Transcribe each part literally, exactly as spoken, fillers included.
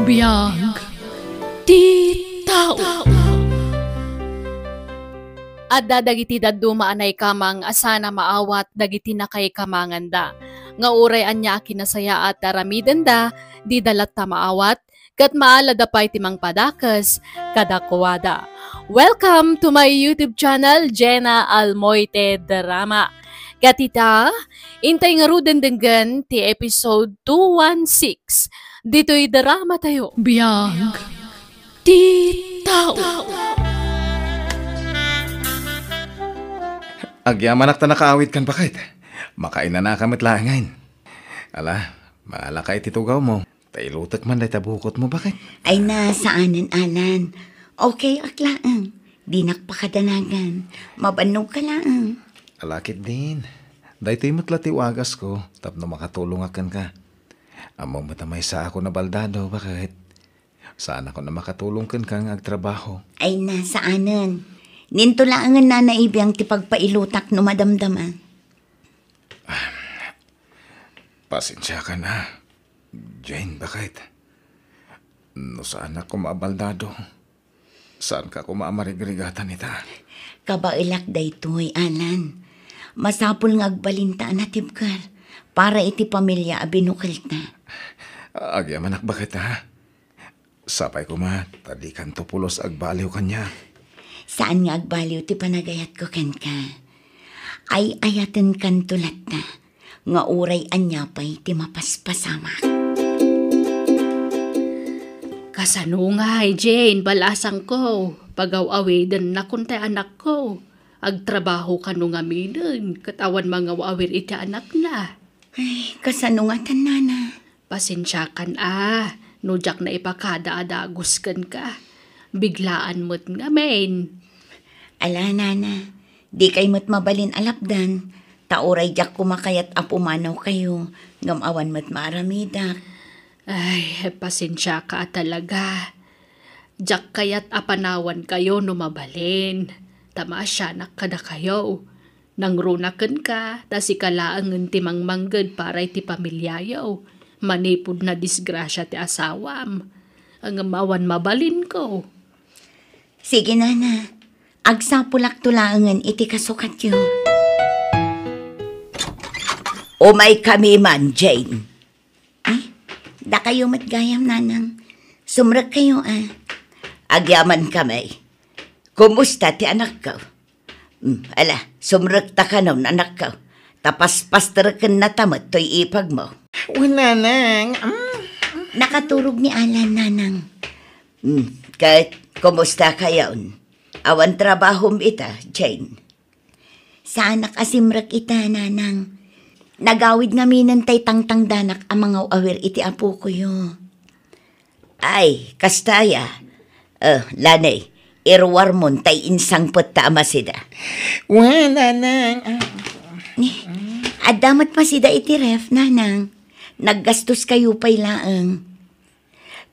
Biag ti tao. Adda dagiti dadduma a naikamang a saan a maawat dagiti nakaikamanganda, nga uray ania a kinasayaat ti aramidenda, dida latta maawat, ket maalada pay ti mangpadakes kadakuada. Welcome to my YouTube channel, Jenna Almoite Drama. Ket ita, intay ngaruden denggen ti episode two one six ditoy drama tayo. Biag ti tao. Agyamanak ta nakaawidkan, baket. Makainanaka met laengen. Ala, mangalaka iti tugawmo. Ta ilutek man dayta bukotmo, baket. Ay na, saanen, Alan. Okay ak laeng. Dinak pakadanagan. Mabannogka laeng. Ala ketdin. Daytoy met la ti wagasko tapno makatulongak kenka. Ammom met a maysaak a baldado, baket. Saanak a makatulong kenka nga agtrabaho. Ay na, saanen. Ninto laengen, Nana Ibiang, ti pagpailutak no madamdama. Pasensiakan a, Jane, baket. No saanak koma a baldado, saanka koma a marigrigatan ita. Kabaelak daytoy, Alan. Masapul nga agbalinta a natibker para iti pamilia a binukelta. Agyamanak, baket, ha? Sapay koma ta dikanto pulos agbaliw kaniak. Saan nga agbaliw ti panagayatko kenka. Ay-ayatenkanto latta nga uray ania pay ti mapaspasamak. Kasano ngay, Jane, balasangko? Pagaw-awidennakon tay anakko. Agtrabaho kano ngaminen, ket awan mangaw-awir iti anakna. Ay, kasano ngatan, Nana? Pasensiakan a, no diak naipakada a dagus kenka. Biglaan met ngamin. Ala, Nana, dikay met mabalin a lapdan, ta uray diak koma kayat a pumanawkayo, ngem awan met maaramidak. Ay, pasensiaka a talaga. Diak kayat a panawankayo no mabalin, ta maasianak kadakayo. Nangruna kenka, ta sika laengen ti mangmangged para iti pamiliayo, manipud nadisgrasia ti asawam. Ngem awan mabalinko. Sige, Nana. Agsapulakto laengen iti kasukatyo. Umaykami man, Jane. Ay, dakayo met gayam, Nanang. Sumrekkayo a. Agyamankami. Kumusta ti anakko? Hmm, ala, sumrekta kanon, anakko. Ta paspastrekennata met toy ipagmo. Wen, Nanang. Mm. Nakaturog ni Alan, Nanang. Hmm, ket kumusta kayon? Awan trabahom ita, Jane? Saanak a simrek ita, Nanang. Nagawid ngaminen tay tangtangdanak a mangaw-awir iti apokoyo. Ay, kasta aya. Eh, Lanay, iruarmon tay insangpetta a masida. Wen, Nanang. Ah. Ni, adda met masida iti ref, Nanang. Naggastoskayo pay laeng.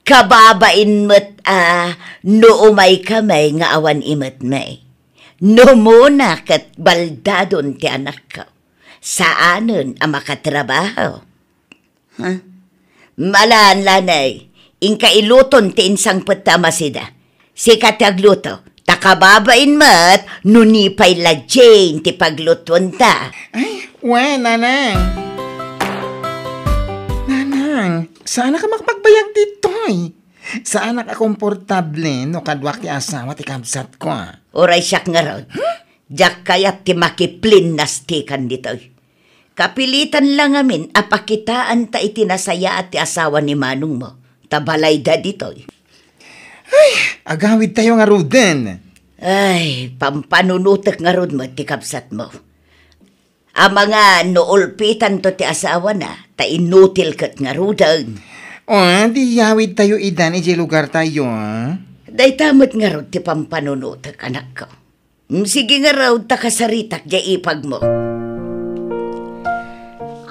Kababain met a no umaykami nga awan imetmi. No umuna ket baldadon ti anakko, saanen a makatrabaho. Ha? Malan, Lanay, inka iluton ti insangpetta a masida. Sika ti agluto. Ta kababain met no ni pay la Jane ti paglutuenta. Ay, wen, Nanang. Nanang, saanak a makapagbayag ditoy. Saanak a komportable no kaduak ti asawa ti kabsatko, a. Uray siak ngarud. Huh? Diak kayat ti makiplinnastikan ditoy. Kapilitan la ngamin a pakitaanta iti nasayaat ti asawa ni manongmo, ta balayda ditoy. Ay, agawidtayo ngaruden. Ay, pampanunotek ngarud met ti kabsatmo. Amangan no ulpitanto ti asawana, ta inutil ket ngaruden. O, di yawidtayo idan idiay lugartayo, a? Dayta met ngarud ti pampanunotek, anakko. Mm, sige ngarud ta kasaritak diay ipagmo.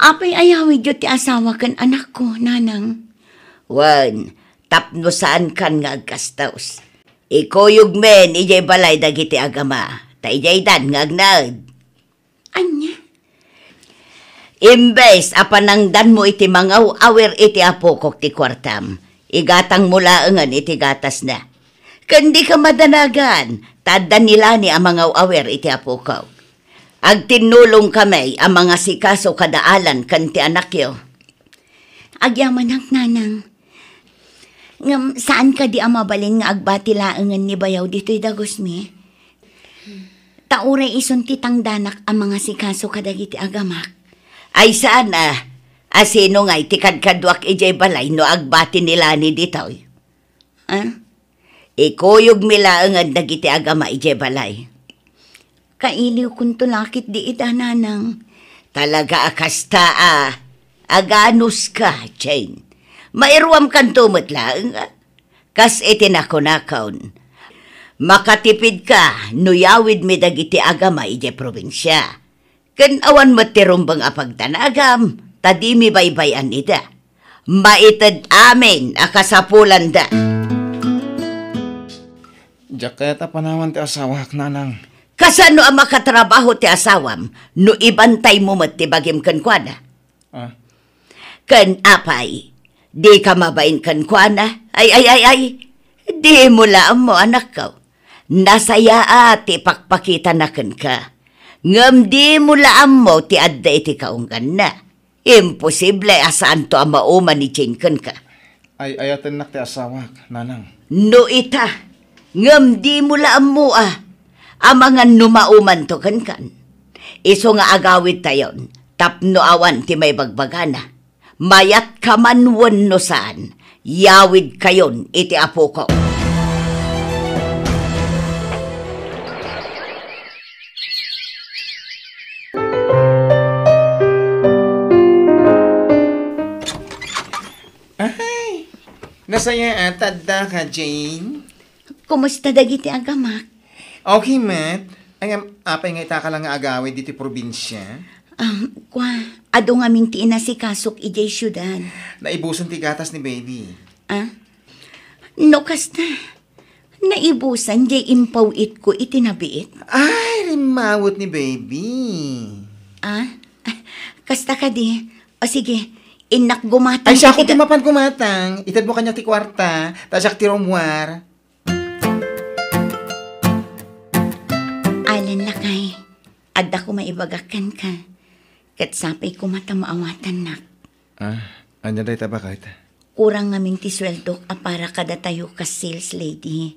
Apay a yawidyo ti asawa ken anakko, Nanang? Wen, tapno saankan nga agkastos. Ikuyogmin idiay balay dagiti agama, ta idiaydan nga agnaed. Ania? Imbes a panangdanmo iti mangaw-awir iti apokok ti kuartam, Igatangmo laengen iti gatasna. Ken dika madanagan, ta adda ni Lani a mangaw-awir iti apokok. Agtinnulongkami a mangasikaso kada Alan ken ti anakyo. Agyamanak, Nanang. Ngem saan kadi a mabalin nga agbati laengen ni Bayaw ditoy dagusmi? Ta uray isun ti tangdanak a mangasikaso kadagiti agamak. Ay saan a, a sino ngay ti kadkaduak idiay balay no agbati ni Lani ditoy? Ah? Ikuyogmi laengen dagiti agama idiay balay. Kailiwkonto la ketdi ida, Nanang. Talaga a kasta a, aganuska, Jane. Mairuamkanto met laeng, a. Kas iti nakunakon, makatipidka no yawidmi dagiti agama idiay probinsia. Ken awan met ti rumbeng a pagdanagam, ta dimi baybay-an ida. Maited amin a kasapulanda. Diak kayat a panawan ti asawak, Nanang. Kasano a makatrabaho ti asawam no ibantaymo met ti bagim kenkuana? Ah. Ken apay, dika mabain kenkuana? Ay, ay, ay, ay, dimo la ammo, anakko. Nasayaat ti ipakpakitana kenka. Ngem dimo la ammo ti adda iti kaungganna. Imposible a saanto a mauman ni Jane kenka. Ay-ayatennak ti asawak, Nanang. No ita, ngem dimo la ammo a, amangan no maumanto kenkan. Isu nga agawidtayon, tapno awan ti maibagbagana. Mayatka man wenno saan, yawidkayon iti apokok. Ay, nasayaat ta addaka, Jane. Kumusta dagiti agamak? Okay met. Ay, ngem, apay nga itaka la nga agawid ditoy probinsia? Ah, kua, adu ngamin ti inasikasok idiay siudad. Naibusen ti gatas ni baby. Ah? No kasta, naibusan diay impaw-itko iti nabiit. Ay, rimmawet ni baby. Ah? Ah, kasta kadi. O sige, innak gumatang. Ay, siak ti mapan gumatang. Itedmo kaniak ti kuarta, ta siak ti rummuar. Alan, lakay, adda koma ibagak kenka. Ket sapay koma ta maawatannak. Ah, ania dayta, baket? Kurang ngamin ti sueldok a para kadatayo kas sales lady.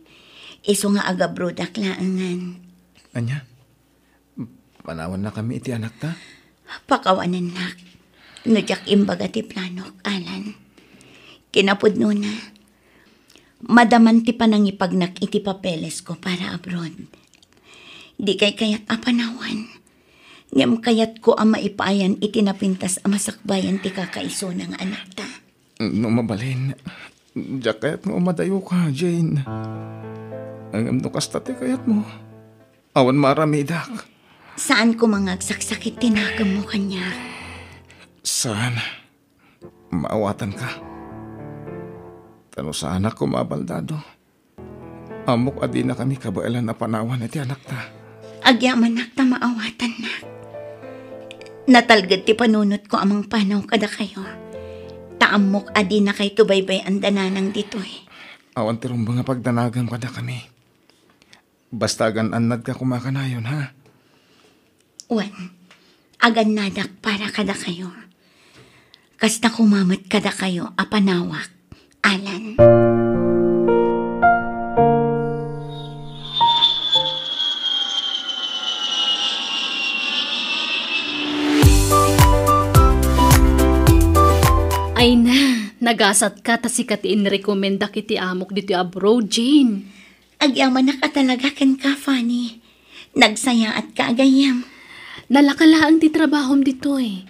Isu nga agabroadak laengen. Ania? Panawannakami iti anakta? Pakawanennak. No diak imbaga ti planok, Alan. Kinapudnona, madaman ti panangipagnak iti papelesko para abroad. Dikay kayat a panawan. Ngem kayatko a maipayan iti napintas a masakbayan ti kakaisuna nga anakta. No mabalin, diak kayat nga umadayoka, Jane. Ngem no kasta ti kayatmo, awan maaramidak. Saan koma nga agsaksakit ti nakemmo kaniak. Saan? Maawatanka. Ta no saanak koma a baldado, ammok a dinakami kabaelan a panawan iti anakta. Agyamanak ta maawatannak. Natalged ti panunotko a mangpanaw kadakayo. Ta ammok a dinakayto baybay-an da nanang ditoy. Awan ti rumbeng a pagdanagam kadakami. Basta agan-annadka koma kanayon, ha? Wen, agannadak para kadakayo. Kasta koma met kadakayo a panawak, Alan. Ay na, nagasatka ta sika ti inrekomendak iti amok ditoy abroad, Jane. Agyamanak a talaga kenka, Fanny. Nagsayaatka a gayyem. Nalaka laeng ti trabahom ditoy.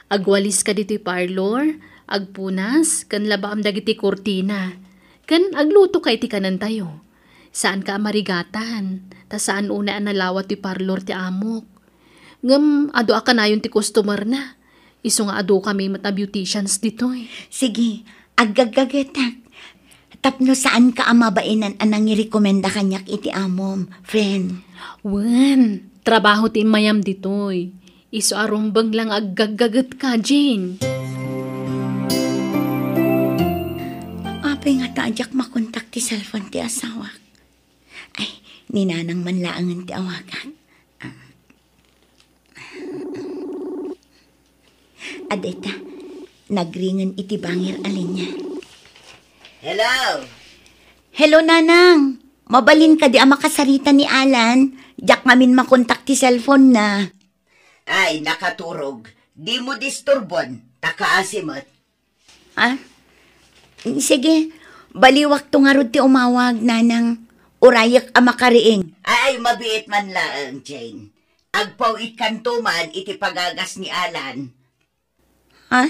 Agwaliska ditoy parlor, agpunas, ken labaam dagiti kurtina. Ken aglutoka iti kanentayo. Saanka a marigatan, ta saan unay a nalawa ti parlor ti amok. Ngem adu a kanayon ti customer-na. Isu nga adukami met a beauticians ditoy. Sige, aggaggagetak. Tapno saanka a mabainan a nangirekomenda kaniak iti amom, friend. Wen, trabaho ti immayam ditoy. Isu a rumbeng la nga aggaggagetka, Jane. Apo Apay ngata a diak makontak ti cellphone ti asawak? Ay, ni Nanang man laengen ti awagak. Ah. Adda ita, nagringen iti bangir a linya. Hello? Hello, Nanang. Mabalin kadi a makasarita ni Alan? Diak ngamin makontak ti cellphone na. Ay, nakaturog. Dimo disturbon, ta kaasi met. Ah? Sige, baliwakto ngarud ti umawag, Nanang. Urayek a makariing. Ay, mabiit man laeng, Jane. Agpaw-itkanto man iti pagagas ni Alan. Ha?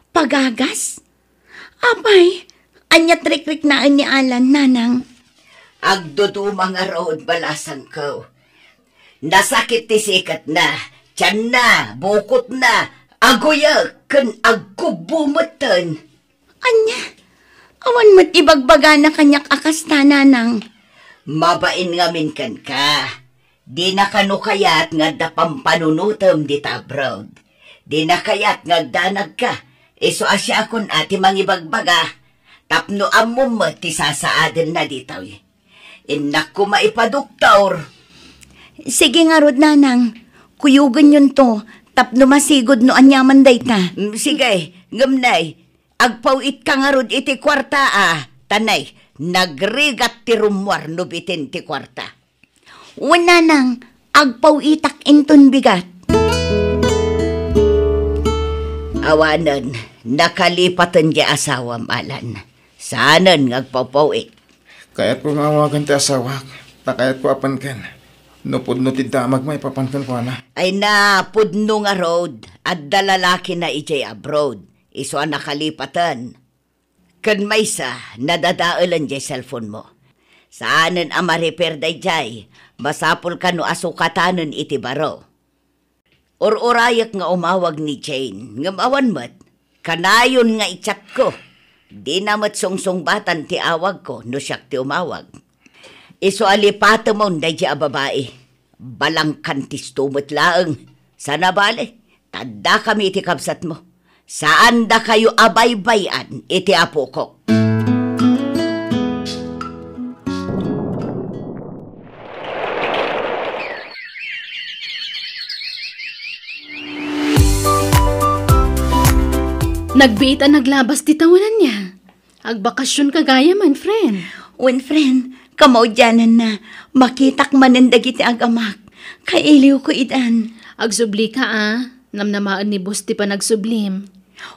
Pagagas? Apay, ania ti rikriknaen ni Alan, Nanang? Agduduma ngarud, balasangko. Nasakit ti siketna, tianna, bukotna, aguyek, ken agkubbo metten. Ania? Awan met ibagbagana kaniak a kasta, Nanang. Mabain ngamin kenka. Dina kano kayat nga adda pampanunotem dita abroad. Dina kayat nga agdanagka. Isu a siakon a ti mangibagbaga. Tapno ammom met ti sasaadenna ditoy. Innak koma ipadoktor. Sige ngarud, Nanang. Kuyogenyonto tapno masigud no aniaman dayta. Mm, sige, ngem nay, agpaw-itka ngarud iti kuarta a. Ta nay, nagrigat ti rummuar no bitin ti kuarta. Wen, Nanang, agpaw-itak inton bigat. Awanen, nakalipaten ti asawam, Alan. Saanen nga agpaw-paw-it. Kayatko nga awagan ti asawak, ta kayatko a panken. No pudno ti damag maipapan kenkuana. Ay na, pudno ngarud, adda lalakina idiay abroad. Isu a nakalipaten. Ken maysa, nadadaelen diay cellphone mo. Saanen a ma-repair daydiay, masapul kano a sukatanen iti baro. Ur-urayek nga umawag ni Jane, ngem awan met. Kanayon nga i-chatko. Dina met sungsungbatan ti awagko no siak ti umawag. Isu a lipatemon daydiay a babai. Balangkantisto met laeng. Sana bale, ta addakami iti kabsatmo. Saandakayo a baybay-an iti apokok. Nagbiit a naglabas ti tawenanna. Agbakasyon ka gayam, friend. Wen, friend, kamaudiananna, makitak manen dagiti agamak. Kailiwko idan. Agsubli ka, a. Namnamaen ni boss ti panagsublim.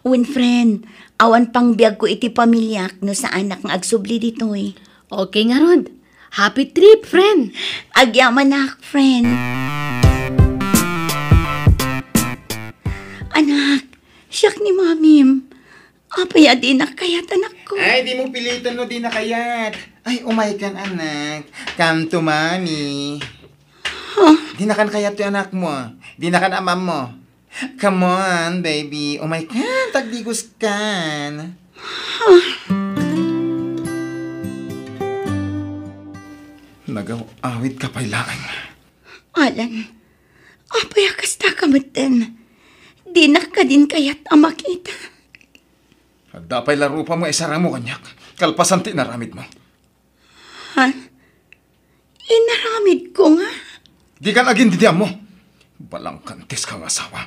Wen, friend, awan pangbiagko iti pamiliak no saanak nga agsubli ditoy. Okay ngarud. Happy trip, friend. Agyamanak, friend. Anak, siak ni mamim. Apay a dinak kayat, anakko? Ay, dimo piliten no dinak kayat. Ay, umaykan, anak. Come to mommy. Huh? Dinakan kayat ti anakmo. Dinakan amammo. Come on, baby. Umaykan, tagdigoskan. Huh? Nagaw-awid ka pay laeng. Alan, apay a kasta ka metten? Dinak kadin kayat a makita. Adda pay la rupam nga isarangmo kaniak, kalpasan ti inaramidmo. Ha? Inaramidko nga? Dikan agindidiammo. Balangkantis ka nga asawa.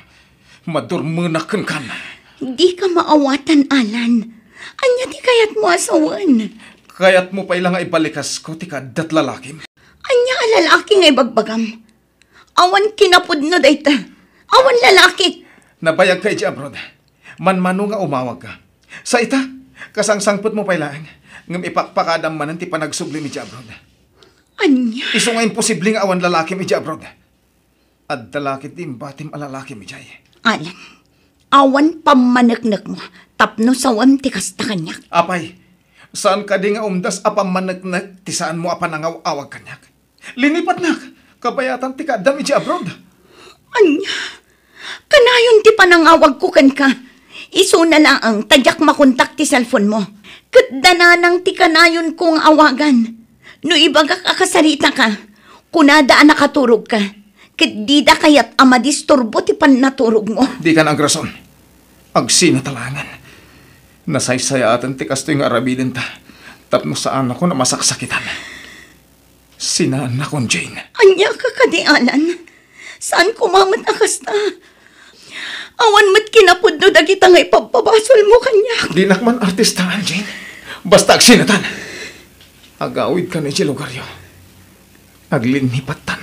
Madurmenak kenkan. Dika maawatan, Alan. Ania ti kayatmo a sawen? Kayatmo pay la nga ibalikasko ti kaaddat lalakim? Ania a lalaki nga ibagbagam? Awan kinapudno dayta. Awan lalaki. Nabayagka idiay abroad. Manmano nga umawagka. Sa ita, kasangsangpetmo pay laeng. Ngem ipakpakadam manen ti panagsublim idiay abroad. Ania? Isu nga imposible nga awan lalakim idiay abroad. Adda la ketdi imbatim a lalakim idiay. Alan, awan pammaneknekmo tapno sawem ti kasta kaniak. Apay, saan kadi nga umdas a pammaneknek ti saanmo a panangaw-awag kaniak? Linipatnak, kabayatan ti kaaddam idiay abroad. Ania? Kanayon ti panangawagko kenka. Isuna laeng ta diak makontak ti cellphone mo. Ket dananang ti kanayonko nga awagan. No ibagak a kasaritaka, kunada a nakaturogka. Ket dida kayat a madisturbo ti pannaturogmo. Dikan agrason. Agsinata laengen. Nasaysayaaten ti kastoy nga aramidenta tapno saanakon a masaksakitan. Sinaannakon, Jane. Ania ka kadi, Alan? Saan koma met a kasta? Awan met kinapudno dagita nga ipabpabasolmo kaniak. Dinak man artistaan, Jane. Basta agsinatan. Agawidkan idiay lugaryo. Aglinipattan.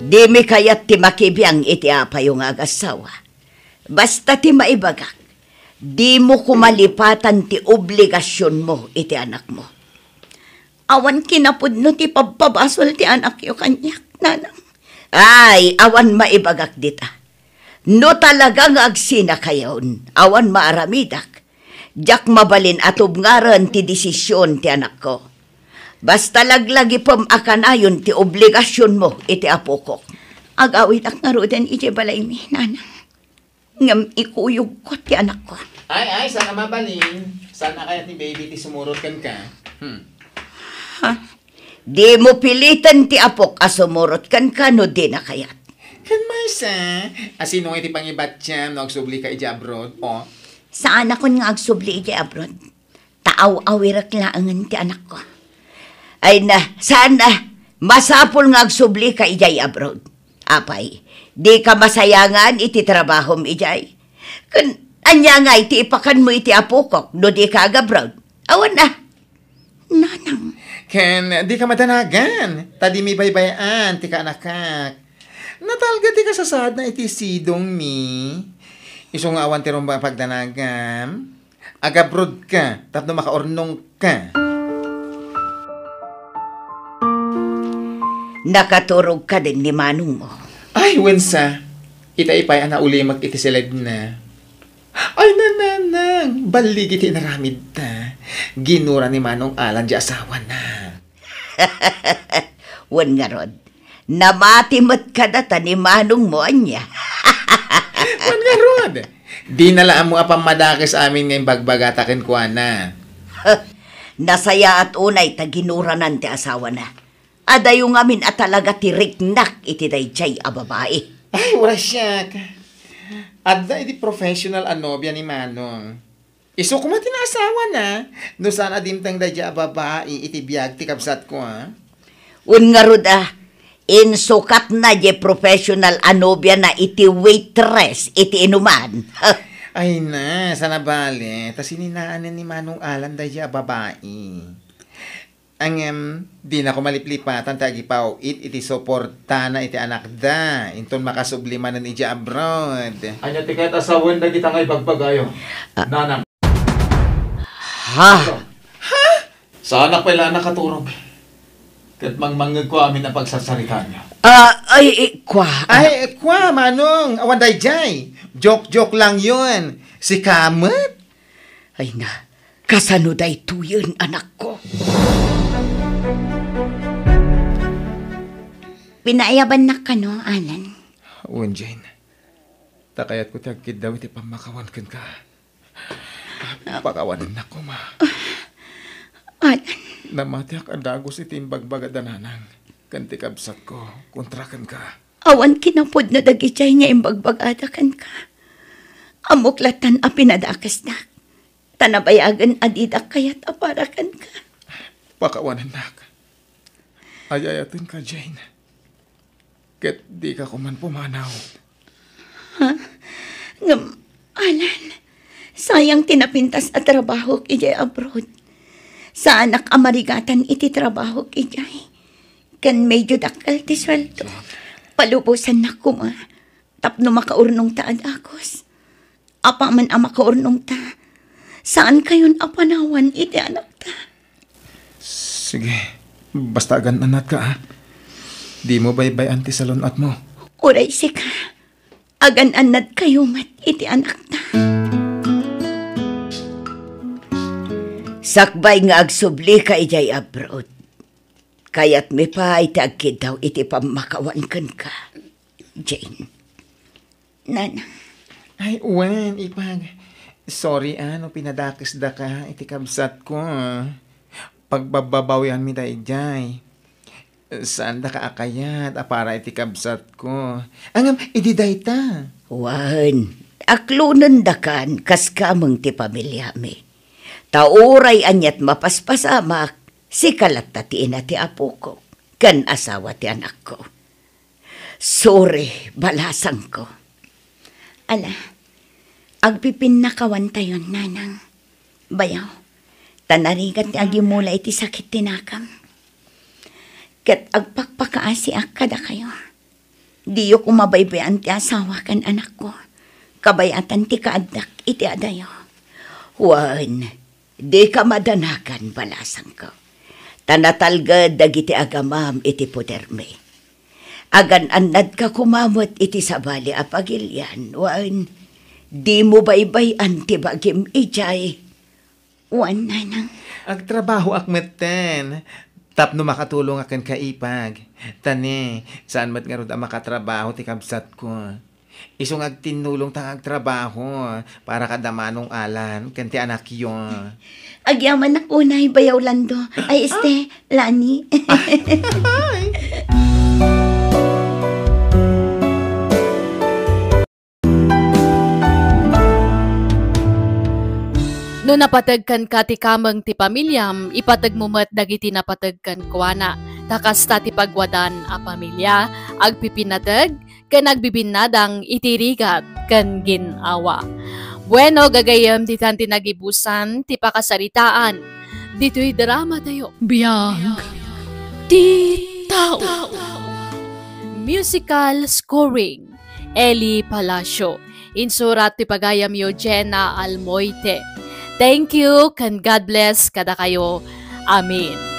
Dimi kayat ti makibiang iti apayo nga agassawa. Basta ti maibagak, dimo koma lipatan ti obligasionmo iti anakmo. Awan kinapudno ti pabpabasol ti anakyo kaniak, nanang. Ay, awan maibagak dita. No talaga nga agsinakayon, awan maaramidak, diak mabalin a tubngaren ti desisyon ti anakko. Basta laglagipem a kanayon ti obligasionmo iti apokok. Agawidak ngaruden idiay balaymi, nanang. Ngem ikuyogko ti anakko. Ay, ay, saan a mabalin? Saan a kayat ni baby ti sumurot kenka? Hmm. Ha? Dimo piliten ti apok a sumurot kenka no dina kayat. Ken maysa, a sino nga iti pangibatiam no agsublika idiay abroad? O. Saanakon nga agsubli idiay abroad. Ta aw-awirek laengen ti anakko. Ay na, saan a, masapul nga agsublika idiay abroad. Apay, dika masayangan iti trabahom idiay? Ken ania ngay ti ipakanmo iti apokok no dika agabroad? Awan a. Nanang. Ken dika madanagan, ta dimi baybay-an ti kaanakak. Natalged ti kasasaadna iti sidongmi. Isu nga awan ti rumbeng a pagdanagam. Agabroadka tapno makaurnongka. Nakaturog kadin ni manongmo? Ay, wen sa. Itay pay a naulimek iti siledna. Ay, nanang, balligi ti inaramidta. Ginura ni Manong Alan diay asawana. Wen ngarud, namati met kadata ni manongmo, ania? Wen ngarud, dina la ammo a pammadakes amin nga imbagbagata kenkuana. Nasayaat unay ta ginuranan ti asawana. Adayo ngamin a talaga ti riknak iti daydiay a babai. Ay, uray siak. Adda idi professional a nobia ni Manong. Isu koma ti naasawana, no saan a dimteng daydiay a babai iti biag ti kabsatko, a? Wen ngarud a, insukatna diay professional a nobiana iti waitress iti inuman. Ay na, saan a bale, ta sininaanen ni Manong Alan daydiay a babai. Ngem, dinako maliplipatan ti agipaw-it iti suportana iti anakda, inton makasubli manen idiay abroad. Ania ti kayat a sawen dagita nga ibagbagayo, ah, nanang? Ha? Ha? Saanak pay la a nakaturog. Ket mangmangngegko amin a pagsarsaritaanyo. Ah, ay, eh, kwa, ah. Ay, kwa, Manong, awan daydiay. Joke-joke lang yun. Sika met? Ay na, kasano daytoyen, anakko? Pinaayabannak kano, Alan? Wen, Jane. Ta kayatko ti agkiddaw iti pammakawan kenka. Pakawanennak koma. Alan. Namatiak a dagus iti imbagbagada nanang ken ti kabsatko kontra kenka. Awan kinapudno dagidiay nga imbagbagada kenka. Ammok lattan a pinadakesnak. Ta nabayagen a didak kayat a para kenka. Pakawanennak. Ay-ayatenka, Jane. Ket dika koman pumanaw. Ha? Ngem, Alan, sayang ti napintas a trabahok idiay abroad. Saanak a marigatan iti trabahok idiay. Ken medyo dakkel ti sueldo. Palubosannak koma tapno makaurnongta a dagus. Apaman a makaurnongta, saankayon a panawan iti anakta. Sige, basta agan-annatka, a. Dimo baybay-an ti salun-atmo. Uray sika, agan-annadkayo met iti anakta. Sakbay nga agsublika idiay abroad, kayatmi pay ti agkiddaw iti pammakawan kenka, Jane. Nanang. Ay, wen, ipag. Sorry, a, no pinadakesdaka iti kabsatko, a. Pagbabbabawianmi daydiay. Saandaka a kayat a para iti kabsatko. Ngem, idi dayta. Wen, Aklonendakan kas kameng ti pamiliami. Ta uray aniat mapaspasamak, sika latta ti ina ti apokok, ken asawa ti anakko. Sorry, balasangko. Ala, agpipinnakawantayon, nanang. Bayaw, ta narigat ti agimula iti sakit ti nakam. Ket agpakpakaasiak kadakayo. Diyo koma baybay-an ti asawa ken anakko. Kabayatan ti kaaddak iti adayo. Wen, dika madanagan, balasangko. Ta natalged dagiti agamam iti podermi. Agan-annadka koma met iti sabali a pagilian, wen, dimo baybay-an ti bagim idiay. Wen, nanang. Agtrabahoak metten tapno makatulongak ken kaipag. Ta ne, saan met ngarud a makatrabaho ti kabsatko. Isu nga agtinnulong ta nga agtrabaho para kada Manong Alan ken ti anakyo. Agyamanak unay, Bayaw Lando. Ay, este, Lani. Ay. No napateg kenka ti kameng ti pamiliam, ipategmo met dagiti napateg kenkuana. Ta kasta ti pagwadan a pamilya, agpipinateg ken agbibinnadang iti rigat ken gin-awa. Bueno, gagayyem, ditan ti nagibusan ti pakasaritaan ditoy dramatayo. Biag ti tao. Musical scoring, Eli Palacio. Insurat ti pagayamyo, Jenna Almoite. Thank you, ken God bless kadakayo. Amen.